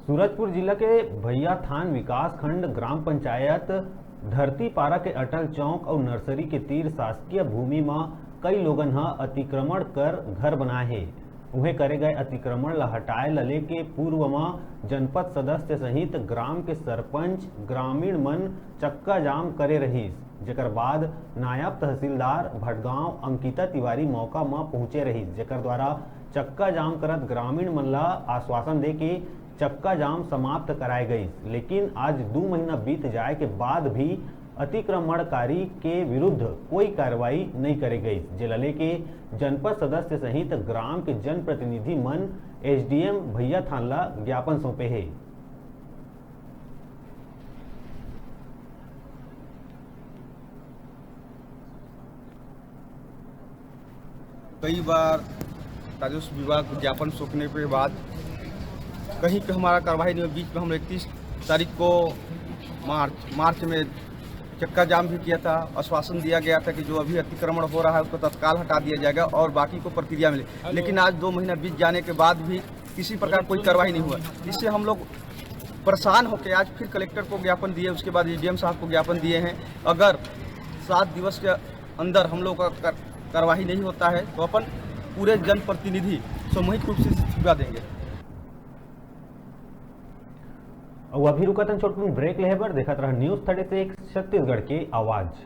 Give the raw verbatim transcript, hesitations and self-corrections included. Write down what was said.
सूरजपुर जिला के भैयाथान विकासखंड ग्राम पंचायत धरतीपारा के अटल चौक अउ नर्सरी के तीर शासकीय भूमि म कई लोगन ह अतिक्रमण कर घर बनाए हे। उहें करे गए अतिक्रमण ल हटाए ल लेके पूर्व म जनपद सदस्य सहित ग्राम के सरपंच ग्रामीण मन चक्का जाम करे रहिस, जेकर बाद नायब तहसीलदार भटगांव अंकिता तिवारी मौका म पहुंचे रहिस, जेकर द्वारा चक्का जाम करत ग्रामीण मन ल आश्वासन देके चक्का जाम समाप्त कराए गइस। लेकिन आज दू महीना बीत जाए के बाद भी अतिक्रमणकारी के विरुद्ध कोई कार्रवाई नहीं करे गइस, जेला लेके जनपद सदस्य सहित ग्राम के जनप्रतिनिधि मन एसडीएम भैयाथान ला ज्ञापन सौंपे हे। कई बार राजस्व विभाग को ज्ञापन सौंपने के बाद कहीं पे हमारा कार्रवाई नहीं हुआ। बीच में हम इकतीस तारीख को मार्च मार्च में चक्का जाम भी किया था। आश्वासन दिया गया था कि जो अभी अतिक्रमण हो रहा है उसको तत्काल हटा दिया जाएगा और बाकी को प्रक्रिया मिले, लेकिन आज दो महीना बीत जाने के बाद भी किसी प्रकार कोई कार्रवाई नहीं हुआ। इससे हम लोग परेशान होकर आज फिर कलेक्टर को ज्ञापन दिए, उसके बाद एसडीएम साहब को ज्ञापन दिए हैं। अगर सात दिवस के अंदर हम लोग का कर, कार्यवाही नहीं होता है तो अपन पूरे जनप्रतिनिधि सामूहिक रूप से इस्तीफा देंगे। अउ अभी रुकत हन छोटकुन ब्रेक लेहे बर। देखत रह न्यूज़ थर्टी सिक्स छत्तीसगढ़ के आवाज़।